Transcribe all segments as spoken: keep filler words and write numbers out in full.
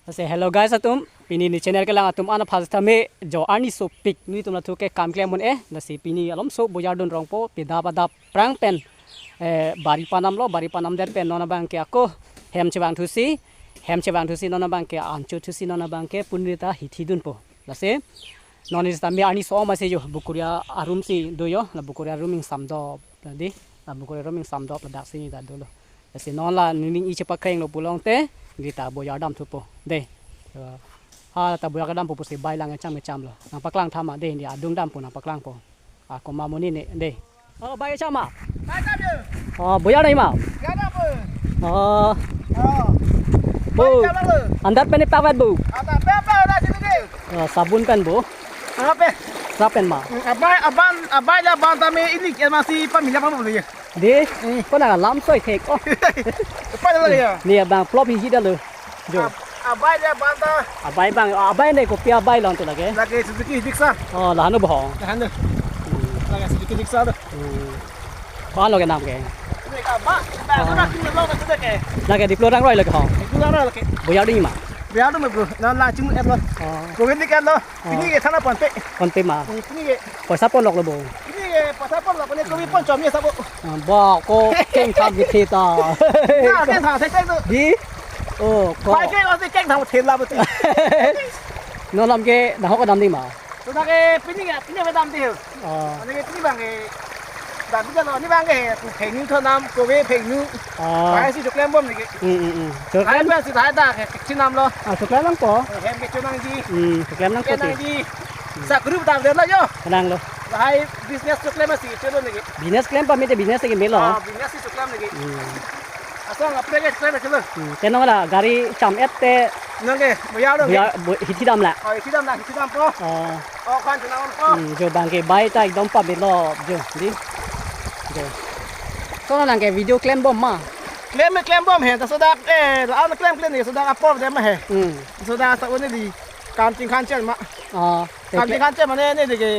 Lasi hello guys atum, pini ne channel kelang atum ana phas tame jo arni sopik nelitum lathu ke kam klem un-e, lasi pini alomso bojar dun rongpo, pidap adap prang pen, eh, bari panam lo, bari panam det pen non abang ke ako hem chevang thusi, hem chevang thusi non abang ke ancho thusi non abang ke punri ta hithi dunpo. Lasi non ne sitame arni so-om asi jo, Bukuria arum si do jo, la Bukuria arum ingsam do, la di, la Bukuria arum ingsam do, ladak si ne ta dolo. Lasi non la nening i chepakreng lo pulote, neli ta bojar dam thupo. De. Ha ta bojar kedampo pusi bai lang cham cham lo. Nangpaklang tha ma de, ne adung dampo nangpaklangpo. Ah, komat amonit ne de. Oh, bai cham ma? Bai cham jo. Oh, bojar dam ma? Ya dampo. Oh. Oh. Bo. Bai cham lo. Andat pen ne pak vet bo. Andat pen pak vet sini de. Oh, sabun pen bo. Apa? Sap pen ma? Abai, aban, abai la aban tame inik ya masih pamilya apa boleh ya? Di, Hmm. ko na lam soi thek ko. Apa lagi ya? Ne abang plop hi hi da lo. Jo. Ab-, abai la aban ta. Abai abang, abai ne kopi abai long tu lagi. Lagi Suzuki Dixar. Oh, la hanu bohong. La hanu. Hmm. Lagi Suzuki Dixar tu. Hmm. Ko-an lo ke nam ke? Ini ka ba, ba Ah. sana kini lo ka sudah ke. Lagi di Pulo Rangroi lagi ho. Di Pulo Rangroi lagi. Bojar dam ma? Bojar dam bro. Na la chung et lo. Oh. Ko ini kan lo. Oh. Ini ke sana PhonePe. PhonePe ma. Ini ke. Poisa pon lok lo bo. Ini ke poisa pon lok, ini kami pon chom ye sabo. Ah, ba ko keng tham ke theta. Nah, keng tham theta tu. Di. Oh, ko. Pai keng lo si keng tham thela betul. Non lam ke dahok dam di ma. Sudah ke pini ya, pini apa dam di? Oh. Ini ke pini bang ke. Dam di lo, ini bang ke. Phengnu tho nam, kove phengnu. Ah. Bai si choklem bom ni ke. Hmm, hmm, hmm. Hai Choklem? Bai si hai da ke, chinam lo. Ah, choklem nangpo. Hem ke chonangji. Hmm, choklem nangpo Choklem ti. nangji. Sa group dam de lo jo. Nang lo. Hai business choklem si chelo ni ke. Business klem pa mete business ke melo. Ah, business si choklem ni ke. Hmm. Asong aprek ke choklem chelo. Hmm. Te non la gari cham et te Nang ke, bojar dam ke. Bojar, bo-, hithi dam la. Oh, hithi dam la, hithi dampo. Oh. Oh, khan chonam po. Hmm, jo bang ke bai ta ekdom pa melo jo, di. Jo. So nang ke video klem bom ma? Klem me klem bom he, ta sodak, eh, la-an klem klem ni sodak apor de ma he. Hmm. Sodak sa un-e di kam chingkhan chen ma. Ah, Kam te chingkhan chen mane ne de ke.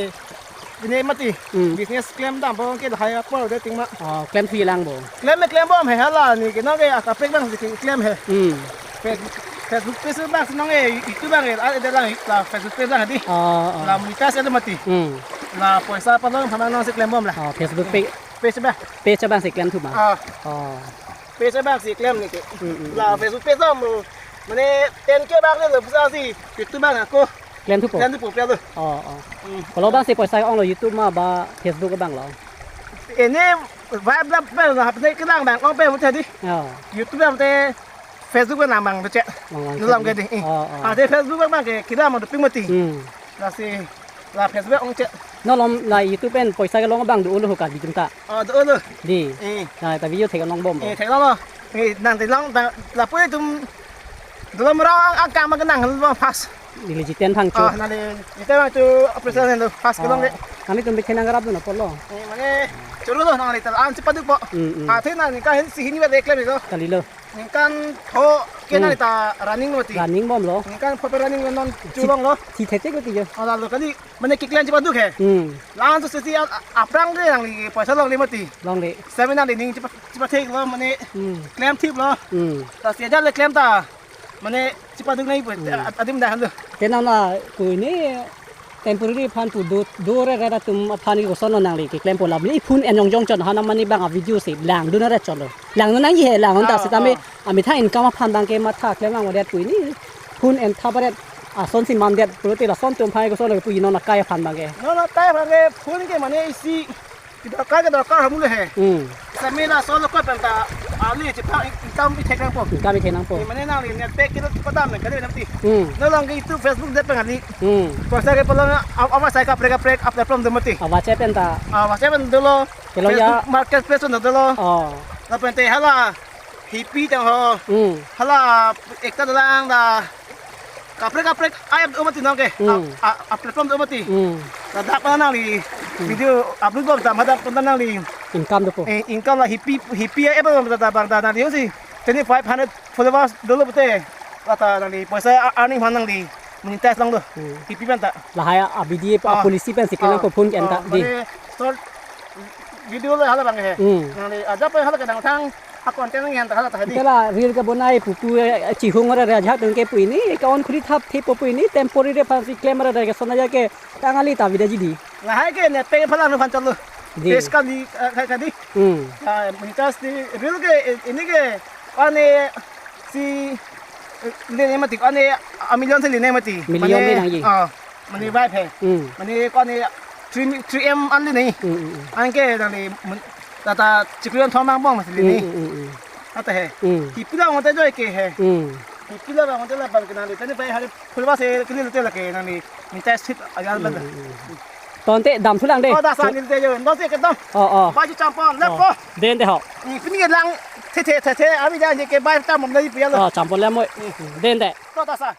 Ini mati. Hmm. Business klem dampo ke hai apor de ting ma. Oh, klem thu lang bo. Klem me klem bom he hala ni ke non ke akaprek bang si klem he. Hmm. Face-, Facebook page bang si non ke YouTube bang ke, ah, de lang la Facebook page bang di. Oh, oh. La monetize de mati. Hmm. La poisa palong phamang non si klem bom la. Oh, Facebook page. Page bang. Page bang si klem thu ma. Ah. Oh. Page bang si klem ni ke. Hmm, hmm, La hmm. Facebook page bang mo. Mane ten K bang le lo pusi YouTube bang ako. Klem thupo. Klem thupo pia lo. Oh, oh. Hmm. Kalau bang si poisa ong lo YouTube ma ba Facebook bang lo. Ini vibe la pe la hapne ke lang bang ong pe mo tadi. Oh. YouTube bang te Facebook bang bang tu cek. Oh, Nulam ke di. Oh, oh. Ah, te Facebook bang bang ke kira mo doping mati. Hmm. Lasi la Facebook ong cek. No lom la YouTube pen poisa ke long bang do ulo ka di jumta. Oh, do ulo. Di. Eh. Na ta video thek long bom. Eh, thek long lo. Eh, nang te long ta la pui tum Dolo mera ang, ang kam ke nang lo pas. Neli jiten thang chu. Ah, neli jiten thang chu operation lo pas ke long de. Ah, nelitum bikhe nang rap dun apot lo. Eh, mane choro lo nang neli ta an si paduk po. Hmm, hmm. Ah, the nang ningkan si hini ba deklem lo. Kali lo. Ningkan tho ke Hmm. neli ta running lo ti. Running bom lo. Ningkan pho pe running lo non Thi-, chulong lo. Thi the the ko ti jo. Ah, la lo kali mane keklem si paduk he. Hmm. La-an so si a-, a-, aphrang de nangli poisa longle mati. Longle. Seminar de ning si pa, si pathek lo mane Hmm. klem thip lo. Hmm. Ta si ajat le klem ta. Mane si paduk nai pu Hmm. a-, adim dah lo. Te nang la pu ini temporary aphan pu do, do re re atum aphan ke koson lo nangli keklem po lam ni phone en jong jong chon ha nang mane bang a video si lang dun re chon lo. Lang dun nangji he lang dun ta Ah, sitame ah. amitha income aphan bang ke matha klem lang wadet pu ini phone en tha baret ason si mandet pulote lason atum aphan ke koson lo pu inon akai aphan bang ke. Non akai aphan ke phone ke mane isi kedorkar kedorkar hamu le he. Hmm. Sami lason lo ko penta ali chepa income ithek nangpo. Income ithek nangpo. Mane nangli net pack ke padam nang kali nanti. Hmm. No long ke itu Facebook det pengali. Hmm. Poisa ke palong a-, apa sai kaprek kaprek upload pon do mati. Apa cek penta. Ah, apa cek pen dolo. Kalau ya Facebook Marketplace pun dolo. Oh. Lapen te hala hipi tang ho. Hmm. Hala ekta dalang da. Kaprek kaprek app do mati nang ke. Hmm. A, a, a platform do mati. Hmm. Ladak pa nangli Hmm. video upload bom ta madak pa nangli. Income dopo. Eh, income la hipi hipi app bom ta bang ta nangli si twenty five hundred followers dolo pute. Lata nangli poisa a-, earning aphan nangli monetize long do. Hmm. Hipi pen ta. Lahai a B D A Ah. policy pen si kelang Ah. ko phone ke enta Ah, di. Mane short video lo hala bang he. Hmm. Nangli aja pa hala ke nang thang Akonten nang yan ta hala ta hadi. Kala reel kebonai pupu, eh, chihung ore re ajahak dun ke pu ini, ke on khuli thap the pupu ini, temporary aphansi klem ore re ke sona ja ke tang ali ta vida jidi. Lahai ke ne pe phalang phan chalo. Ji. Pes kali, eh, ka-, kali. Hmm. Ah, mintas di reel ke, eh, ini ke, ane si, eh, le ne mati, ane a million si le ne mati. Million Mane, le nangji. Ah, mane vibe hai. Hmm. Mane ko ane three, three M an le ne. Hmm, hmm, hmm. Anke nang le mun-, tata chikrian thom mang bong mati le ne. Hmm, hmm, hmm, hmm. Ata hai. Hmm. Kipila ngote joy ke hai. Hmm. Kipila ba ngote la bal ke nang le. Tani pai hari phulwa se kili le te la ke nang le. Mintas thit agal bal. Hmm, hmm, hmm. Tonte dam thulang de. Oh, dasa nil te jo. No se kedam. Oh, oh. Baju champon, Oh. lepo. Den de ho. Ni pini lang the the the the. Abi jan je ke bai tam mom na ipu ya lo. Oh, champon le moi. Hmm. Den de. To dasa.